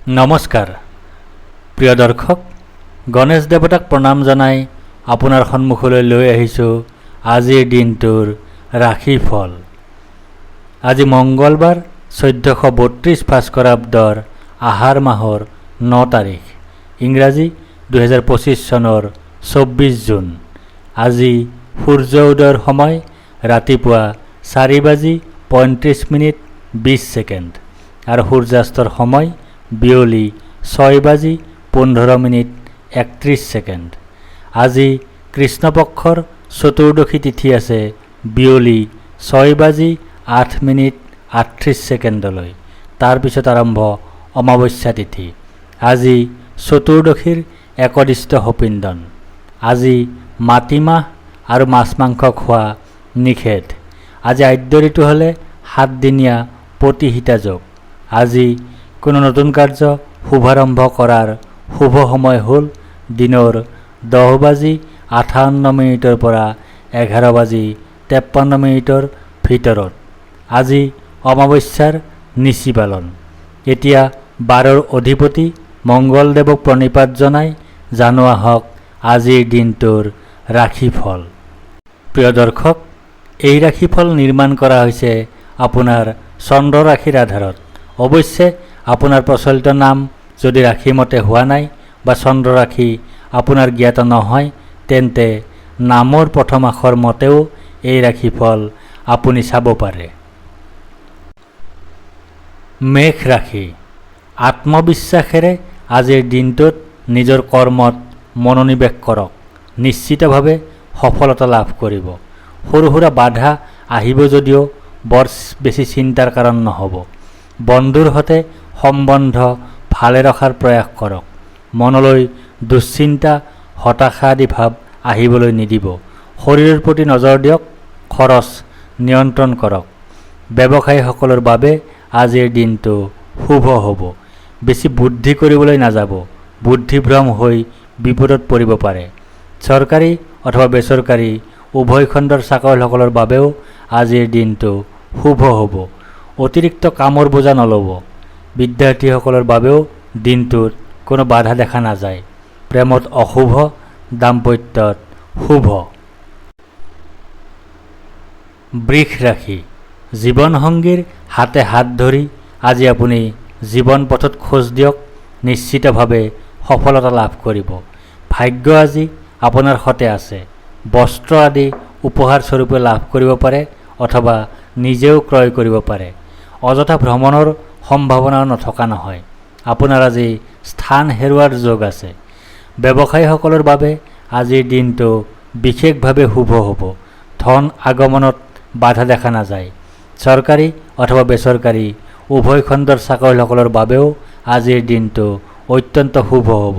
নমস্কাৰ প্ৰিয় দৰ্শক, গণেশ দেৱতাক প্ৰণাম জনাই আপোনাৰ সন্মুখলৈ লৈ আহিছোঁ আজিৰ দিনটোৰ ৰাশিফল। আজি মংগলবাৰ, 1432 ভাস্কৰাব্দৰ আহাৰ মাহৰ 9 তাৰিখ, ইংৰাজী 2025 চনৰ 24 জুন। আজি সূৰ্য উদয়ৰ সময় ৰাতিপুৱা 4 বাজি 35 মিনিট 20 ছেকেণ্ড আৰু সূৰ্যাস্তৰ সময় বিয়লি 6 বাজি 15 মিনিট 31 ছেকেণ্ড। আজি কৃষ্ণপক্ষৰ চতুৰ্দশী তিথি আছে বিয়লি 6 বাজি 8 মিনিট 38 ছেকেণ্ডলৈ, তাৰপিছত আৰম্ভ অমাৱস্যা তিথি। আজি চতুৰ্দশীৰ একদিষ্ট সপিণ্ডন। আজি মাটিমাহ আৰু মাছ মাংস খোৱা নিষেধ। আজি আদ্য ঋতু হ'লে 7দিনীয়া প্ৰতিহিতা যোগ। আজি কোনো নতুন কাৰ্য শুভাৰম্ভ কৰাৰ শুভ সময় হ'ল দিনৰ 10 বাজি 58 মিনিটৰ পৰা 11 বাজি 53 মিনিটৰ ভিতৰত। আজি অমাৱস্যাৰ নিশি পালন। এতিয়া বাৰৰ অধিপতি মংগলদেৱক প্ৰণিপাত জনাই জানো আহক আজিৰ দিনটোৰ ৰাশিফল। প্ৰিয় দৰ্শক, এই ৰাশিফল নিৰ্মাণ কৰা হৈছে আপোনাৰ চন্দ্ৰ ৰাশিৰ আধাৰত। অৱশ্যে আপোনাৰ প্ৰচলিত নাম যদি ৰাশিমতে হোৱা নাই বা চন্দ্ৰ ৰাশি আপোনাৰ জ্ঞাত নহয়, তেন্তে নামৰ প্ৰথম আখৰ মতেও এই ৰাশিফল আপুনি চাব পাৰে। মেষ ৰাশি, আত্মবিশ্বাসেৰে আজিৰ দিনটোত নিজৰ কৰ্মত মনোনিৱেশ কৰক, নিশ্চিতভাৱে সফলতা লাভ কৰিব। সৰু সুৰা বাধা আহিব যদিও বৰ বেছি চিন্তাৰ কাৰণ নহ'ব। বন্ধুৰ সৈতে সম্বন্ধ ভালে ৰখাৰ প্ৰয়াস কৰক। মনলৈ দুশ্চিন্তা, হতাশা আদি ভাৱ আহিবলৈ নিদিব। শৰীৰৰ প্ৰতি নজৰ দিয়ক, খৰচ নিয়ন্ত্ৰণ কৰক। ব্যৱসায়ীসকলৰ বাবে আজিৰ দিনটো শুভ হ'ব। বেছি বুদ্ধি কৰিবলৈ নাযাব, বুদ্ধিভ্ৰম হৈ বিপদত পৰিব পাৰে। চৰকাৰী অথবা বেচৰকাৰী উভয় খণ্ডৰ চাকৰিয়ালসকলৰ বাবেও আজিৰ দিনটো শুভ হ'ব। অতিৰিক্ত কামৰ বোজা নল'ব। বিদ্যাৰ্থীসকলৰ বাবেও দিনটোত কোনো বাধা দেখা নাযায়। প্ৰেমত অশুভ, দাম্পত্যত শুভ। বৃষ ৰাশি, জীৱনসংগীৰ হাতে হাত ধৰি আজি আপুনি জীৱন পথত খোজ দিয়ক, নিশ্চিতভাৱে সফলতা লাভ কৰিব। ভাগ্য আজি আপোনাৰ সতে আছে। বস্ত্ৰ আদি উপহাৰস্বৰূপে লাভ কৰিব পাৰে অথবা নিজেও ক্ৰয় কৰিব পাৰে। অযথা ভ্ৰমণৰ সম্ভাৱনাও নথকা নহয়। আপোনাৰ আজি স্থান হেৰুৱাৰ যোগ আছে। ব্যৱসায়ীসকলৰ বাবে আজিৰ দিনটো বিশেষভাৱে শুভ হ'ব। ধন আগমনত বাধা দেখা নাযায়। চৰকাৰী অথবা বেচৰকাৰী উভয় খণ্ডৰ চাকৰিয়ালসকলৰ বাবেও আজিৰ দিনটো অত্যন্ত শুভ হ'ব।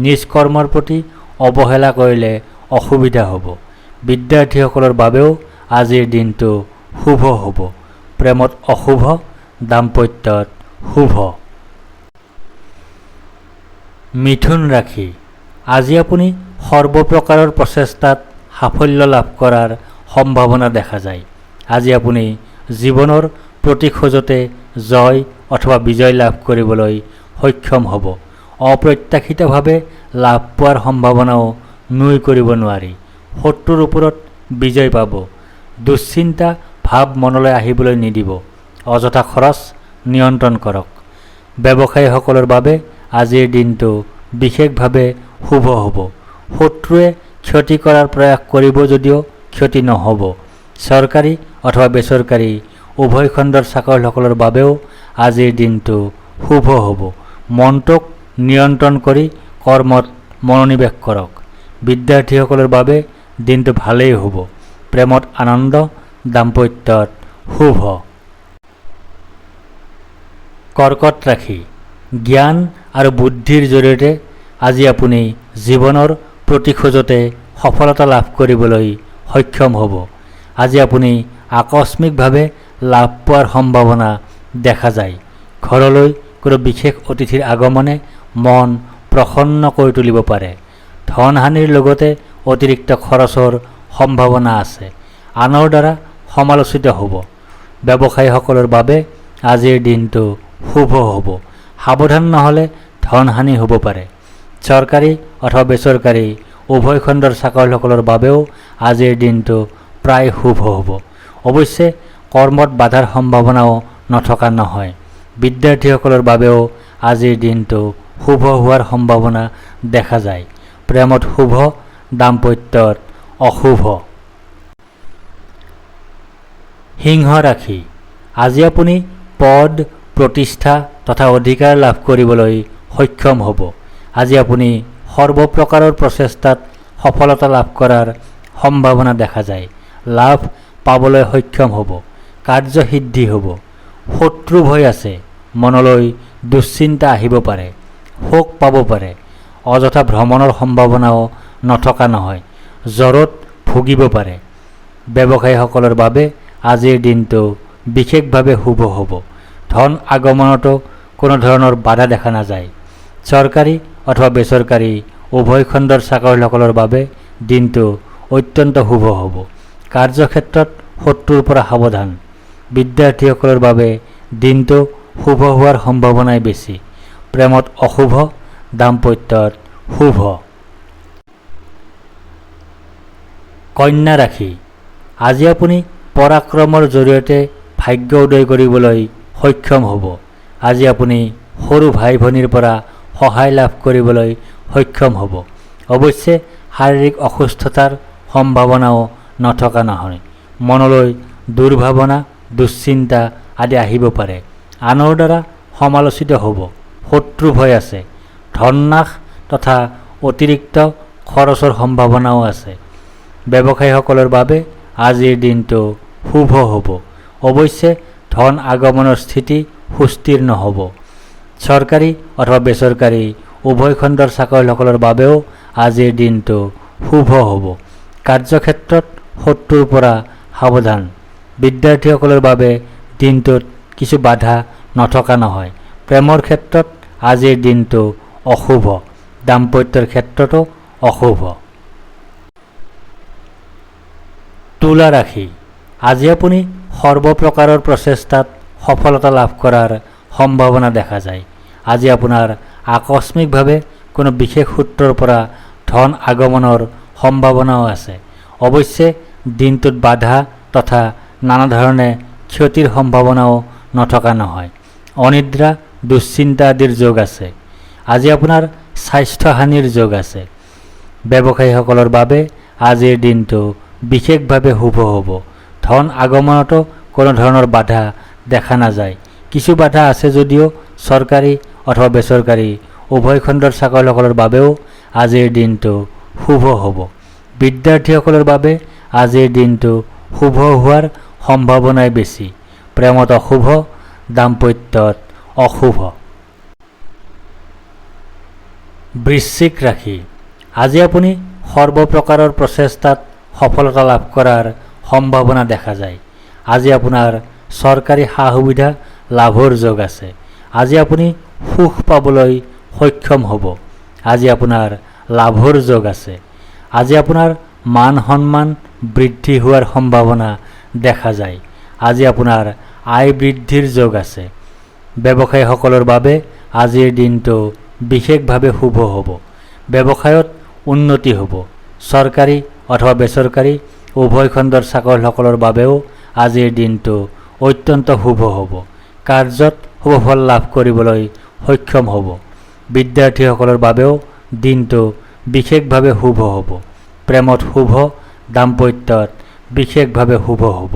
নিজ কৰ্মৰ প্ৰতি অৱহেলা কৰিলে অসুবিধা হ'ব। বিদ্যাৰ্থীসকলৰ বাবেও আজিৰ দিনটো শুভ হ'ব। প্ৰেমত অশুভ, দাম্পত্যত শুভ। মিথুন ৰাশি, আজি আপুনি সৰ্বপ্ৰকাৰৰ প্ৰচেষ্টাত সাফল্য লাভ কৰাৰ সম্ভাৱনা দেখা যায়। আজি আপুনি জীৱনৰ প্ৰতি খোজতে জয় অথবা বিজয় লাভ কৰিবলৈ সক্ষম হ'ব। অপ্ৰত্যাশিতভাৱে লাভ পোৱাৰ সম্ভাৱনাও নুই কৰিব নোৱাৰি। শত্ৰুৰ ওপৰত বিজয় পাব। দুশ্চিন্তা ভাৱ মনলৈ আহিবলৈ নিদিব। অযথা খৰচ নিয়ন্ত্ৰণ কৰক। ব্যৱসায়ীসকলৰ বাবে আজিৰ দিনটো বিশেষভাৱে শুভ হ'ব। শত্ৰুৱে ক্ষতি কৰাৰ প্ৰয়াস কৰিব যদিও ক্ষতি নহ'ব। চৰকাৰী অথবা বেচৰকাৰী উভয় খণ্ডৰ চাকৰিয়ালসকলৰ বাবেও আজিৰ দিনটো শুভ হ'ব। মনটোক নিয়ন্ত্ৰণ কৰি কৰ্মত মনোনিৱেশ কৰক। বিদ্যাৰ্থীসকলৰ বাবে দিনটো ভালেই হ'ব। প্ৰেমত আনন্দ, দাম্পত্যত শুভ। কৰ্কট ৰাশি, জ্ঞান আৰু বুদ্ধিৰ জৰিয়তে আজি আপুনি জীৱনৰ প্ৰতি খোজতে সফলতা লাভ কৰিবলৈ সক্ষম হ'ব। আজি আপুনি আকস্মিকভাৱে লাভ পোৱাৰ সম্ভাৱনা দেখা যায়। ঘৰলৈ কোনো বিশেষ অতিথিৰ আগমনে মন প্ৰসন্ন কৰি তুলিব পাৰে। ধন হানিৰ লগতে অতিৰিক্ত খৰচৰ সম্ভাৱনা আছে। আনৰ দ্বাৰা সমালোচিত হ'ব। ব্যৱসায়ীসকলৰ বাবে আজিৰ দিনটো শুভ হ'ব। সাৱধান নহ'লে ধন হানি হ'ব পাৰে। চৰকাৰী অথবা বেচৰকাৰী উভয় খণ্ডৰ চাকৰিসকলৰ বাবেও আজিৰ দিনটো প্ৰায় শুভ হ'ব। অৱশ্যে কৰ্মত বাধাৰ সম্ভাৱনাও নথকা নহয়। বিদ্যাৰ্থীসকলৰ বাবেও আজিৰ দিনটো শুভ হোৱাৰ সম্ভাৱনা দেখা যায়। প্ৰেমত শুভ, দাম্পত্যত অশুভ। সিংহ ৰাশি, আজি আপুনি পদ, প্ৰতিষ্ঠা তথা অধিকাৰ লাভ কৰিবলৈ সক্ষম হ'ব। আজি আপুনি সৰ্বপ্ৰকাৰৰ প্ৰচেষ্টাত সফলতা লাভ কৰাৰ সম্ভাৱনা দেখা যায়। লাভ পাবলৈ সক্ষম হ'ব। কাৰ্যসিদ্ধি হ'ব। শত্ৰু ভয় আছে। মনলৈ দুশ্চিন্তা আহিব পাৰে। শোক পাব পাৰে। অযথা ভ্ৰমণৰ সম্ভাৱনাও নথকা নহয়। জ্বৰত ভুগিব পাৰে। ব্যৱসায়ীসকলৰ বাবে আজিৰ দিনটো বিশেষভাৱে শুভ হ'ব। ধন আগমনতো কোনো ধৰণৰ বাধা দেখা নাযায়। চৰকাৰী অথবা বেচৰকাৰী উভয় খণ্ডৰ চাকৰিসকলৰ বাবে দিনটো অত্যন্ত শুভ হ'ব। কাৰ্যক্ষেত্ৰত শত্ৰুৰ পৰা সাৱধান। বিদ্যাৰ্থীসকলৰ বাবে দিনটো শুভ হোৱাৰ সম্ভাৱনাই বেছি। প্ৰেমত অশুভ, দাম্পত্যত শুভ। কন্যা ৰাশি, আজি আপুনি পৰাক্ৰমৰ জৰিয়তে ভাগ্য উদয় কৰিবলৈ সক্ষম হ'ব। আজি আপুনি সৰু ভাই ভনীৰ পৰা সহায় লাভ কৰিবলৈ সক্ষম হ'ব। অৱশ্যে শাৰীৰিক অসুস্থতাৰ সম্ভাৱনাও নথকা নহয়। মনলৈ দুৰ্ভাৱনা, দুশ্চিন্তা আদি আহিব পাৰে। আনৰ দ্বাৰা সমালোচিত হ'ব। শত্ৰু ভয় আছে। ধননাশ তথা অতিৰিক্ত খৰচৰ সম্ভাৱনাও আছে। ব্যৱসায়ীসকলৰ বাবে আজিৰ দিনটো শুভ হ'ব। অৱশ্যে ধন আগমনৰ স্থিতি সুস্থিৰ নহ'ব। চৰকাৰী অথবা বেচৰকাৰী উভয় খণ্ডৰ চাকৰিসকলৰ বাবেও আজিৰ দিনটো শুভ হ'ব। কাৰ্যক্ষেত্ৰত শত্ৰুৰ পৰা সাৱধান। বিদ্যাৰ্থীসকলৰ বাবে দিনটোত কিছু বাধা নথকা নহয়। প্ৰেমৰ ক্ষেত্ৰত আজিৰ দিনটো অশুভ। দাম্পত্যৰ ক্ষেত্ৰতো অশুভ। তুলা ৰাশি, আজি আপুনি সৰ্বপ্ৰকাৰৰ প্ৰচেষ্টাত সফলতা লাভ কৰাৰ সম্ভাৱনা দেখা যায়। আজি আপোনাৰ আকস্মিকভাৱে কোনো বিশেষ সূত্ৰৰ পৰা ধন আগমনৰ সম্ভাৱনাও আছে। অৱশ্যে দিনটোত বাধা তথা নানা ধৰণে ক্ষতিৰ সম্ভাৱনাও নথকা নহয়। অনিদ্ৰা, দুশ্চিন্তা আদিৰ যোগ আছে। আজি আপোনাৰ স্বাস্থ্যহানিৰ যোগ আছে। ব্যৱসায়ীসকলৰ বাবে আজিৰ দিনটো বিশেষভাৱে শুভ হ'ব। ধন আগমনতো কোনো ধৰণৰ বাধা দেখা নাযায়। কিছু বাধা আছে যদিও চৰকাৰী অথবা বেচৰকাৰী উভয় খণ্ডৰ চাকৰিসকলৰ বাবেও আজিৰ দিনটো শুভ হ'ব। বিদ্যাৰ্থীসকলৰ বাবে আজিৰ দিনটো শুভ হোৱাৰ সম্ভাৱনাই বেছি। প্ৰেমত অশুভ, দাম্পত্যত অশুভ। বৃশ্চিক ৰাশি, আজি আপুনি সৰ্বপ্ৰকাৰৰ প্ৰচেষ্টাত সফলতা লাভ কৰাৰ সম্ভাৱনা দেখা যায়। আজি আপোনাৰ চৰকাৰী সা-সুবিধা লাভৰ যোগ আছে। আজি আপুনি সুখ পাবলৈ সক্ষম হ'ব। আজি আপোনাৰ লাভৰ যোগ আছে। আজি আপোনাৰ মান সন্মান বৃদ্ধি হোৱাৰ সম্ভাৱনা দেখা যায়। আজি আপোনাৰ আয় বৃদ্ধিৰ যোগ আছে। ব্যৱসায়ীসকলৰ বাবে আজিৰ দিনটো বিশেষভাৱে শুভ হ'ব। ব্যৱসায়ত উন্নতি হ'ব। চৰকাৰী অথবা বেচৰকাৰী উভয় খণ্ডৰ চাকৰিসকলৰ বাবেও আজিৰ দিনটো অত্যন্ত শুভ হ'ব। কাৰ্যত শুভফল লাভ কৰিবলৈ সক্ষম হ'ব। বিদ্যাৰ্থীসকলৰ বাবেও দিনটো বিশেষভাৱে শুভ হ'ব। প্ৰেমত শুভ, দাম্পত্যত বিশেষভাৱে শুভ হ'ব।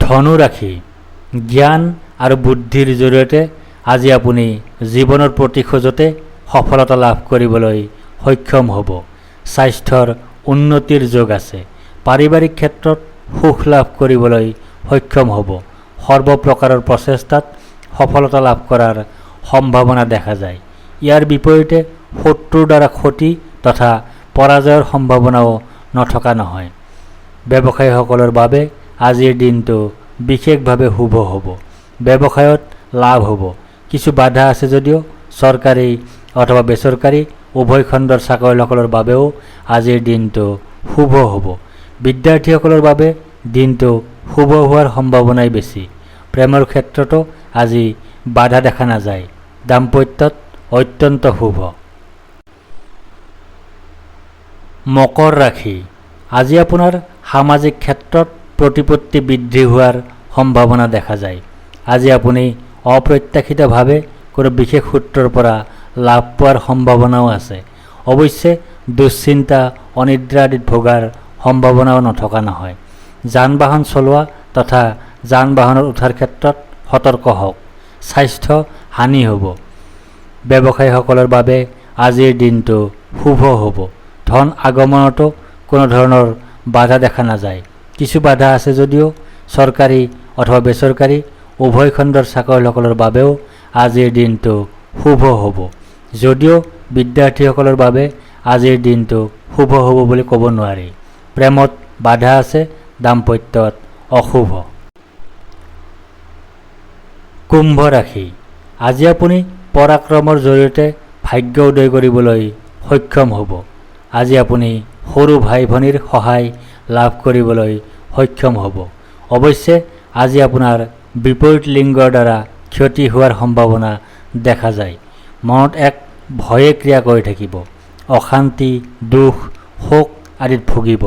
ধনু ৰাশি, জ্ঞান আৰু বুদ্ধিৰ জৰিয়তে আজি আপুনি জীৱনৰ প্ৰতি খোজতে সফলতা লাভ কৰিবলৈ সক্ষম হ'ব। স্বাস্থ্যৰ উন্নতিৰ যোগ আছে। পাৰিবাৰিক ক্ষেত্ৰত সুখ লাভ কৰিবলৈ সক্ষম হ'ব। সৰ্বপ্ৰকাৰৰ প্ৰচেষ্টাত সফলতা লাভ কৰাৰ সম্ভাৱনা দেখা যায়। ইয়াৰ বিপৰীতে শত্ৰুৰ দ্বাৰা ক্ষতি তথা পৰাজয়ৰ সম্ভাৱনাও নথকা নহয়। ব্যৱসায়ীসকলৰ বাবে আজিৰ দিনটো বিশেষভাৱে শুভ হ'ব। ব্যৱসায়ত লাভ হ'ব। কিছু বাধা আছে যদিও চৰকাৰী অথবা বেচৰকাৰী উভয় খণ্ডৰ চাকৰিসকলৰ বাবেও আজিৰ দিনটো শুভ হ'ব। বিদ্যাৰ্থীসকলৰ বাবে দিনটো শুভ হোৱাৰ সম্ভাৱনাই বেছি। প্ৰেমৰ ক্ষেত্ৰতো আজি বাধা দেখা নাযায়। দাম্পত্যত অত্যন্ত শুভ। মকৰ ৰাশি, আজি আপোনাৰ সামাজিক ক্ষেত্ৰত প্ৰতিপত্তি বৃদ্ধি হোৱাৰ সম্ভাৱনা দেখা যায়। আজি আপুনি অপ্ৰত্যাশিতভাৱে কোনো বিশেষ সূত্ৰৰ পৰা লাভ পোৱাৰ সম্ভাৱনাও আছে। অৱশ্যে দুশ্চিন্তা, অনিদ্ৰা আদিত ভোগাৰ সম্ভাৱনাও নথকা নহয়। যান বাহন চলোৱা তথা যান বাহনত উঠাৰ ক্ষেত্ৰত সতৰ্ক হওক। স্বাস্থ্য হানি হ'ব। ব্যৱসায়ীসকলৰ বাবে আজিৰ দিনটো শুভ হ'ব। ধন আগমনতো কোনো ধৰণৰ বাধা দেখা নাযায়। কিছু বাধা আছে যদিও চৰকাৰী অথবা বেচৰকাৰী উভয় খণ্ডৰ চাকৰিয়ালসকলৰ বাবেও আজিৰ দিনটো শুভ হ'ব। যদিও বিদ্যাৰ্থীসকলৰ বাবে আজিৰ দিনটো শুভ হ'ব বুলি ক'ব নোৱাৰি। প্ৰেমত বাধা আছে, দাম্পত্যত অশুভ। কুম্ভ ৰাশি, আজি আপুনি পৰাক্ৰমৰ জৰিয়তে ভাগ্য উদয় কৰিবলৈ সক্ষম হ'ব। আজি আপুনি সৰু ভাই ভনীৰ সহায় লাভ কৰিবলৈ সক্ষম হ'ব। অৱশ্যে আজি আপোনাৰ বিপৰীত লিংগৰ দ্বাৰা ক্ষতি হোৱাৰ সম্ভাৱনা দেখা যায়। মনত এক ভয়ে ক্ৰিয়া কৰি থাকিব। অশান্তি, দুখ, শোক আদিত ভুগিব।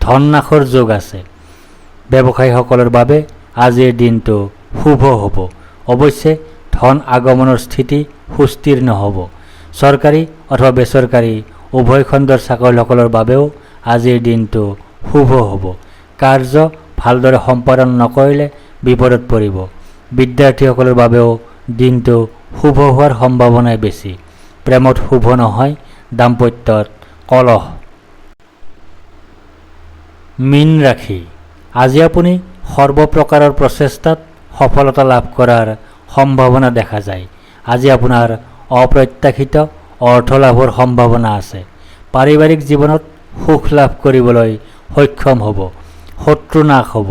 ধন নাশৰ যোগ আছে। ব্যৱসায়ীসকলৰ বাবে আজিৰ দিনটো শুভ হ'ব। অৱশ্যে ধন আগমনৰ স্থিতি সুস্থিৰ নহ'ব। চৰকাৰী অথবা বেচৰকাৰী উভয় খণ্ডৰ চাকৰিয়ালসকলৰ বাবেও আজিৰ দিনটো শুভ হ'ব। কাৰ্য ভালদৰে সম্পাদন নকৰিলে বিপদত পৰিব। বিদ্যাৰ্থীসকলৰ বাবেও দিনটো শুভ হোৱাৰ সম্ভাৱনাই বেছি। প্ৰেমত শুভ নহয়, দাম্পত্যত কলহ। মীন ৰাশি, আজি আপুনি সৰ্বপ্ৰকাৰৰ প্ৰচেষ্টাত সফলতা লাভ কৰাৰ সম্ভাৱনা দেখা যায়। আজি আপোনাৰ অপ্ৰত্যাশিত অৰ্থ লাভৰ সম্ভাৱনা আছে। পাৰিবাৰিক জীৱনত সুখ লাভ কৰিবলৈ সক্ষম হ'ব। শত্ৰু নাশ হ'ব।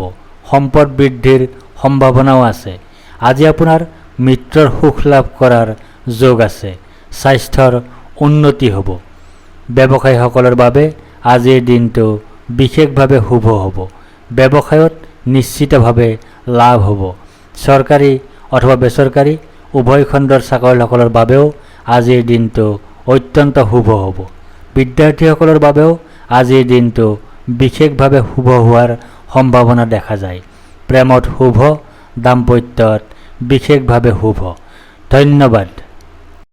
সম্পদ বৃদ্ধিৰ সম্ভাৱনাও আছে। আজি আপোনাৰ মিত্ৰৰ সুখ লাভ কৰাৰ যোগ আছে। স্বাস্থ্যৰ উন্নতি হ'ব। ব্যৱসায়ীসকলৰ বাবে আজিৰ দিনটো বিশেষভাৱে শুভ হ'ব। ব্যৱসায়ত নিশ্চিতভাৱে লাভ হ'ব। চৰকাৰী অথবা বেচৰকাৰী উভয় খণ্ডৰ চাকৰিয়ালসকলৰ বাবেও আজিৰ দিনটো অত্যন্ত শুভ হ'ব। বিদ্যাৰ্থীসকলৰ বাবেও আজিৰ দিনটো বিশেষভাৱে শুভ হোৱাৰ সম্ভাৱনা দেখা যায়। প্ৰেমত শুভ, দাম্পত্যত বিশেষভাৱে শুভ। ধন্যবাদ।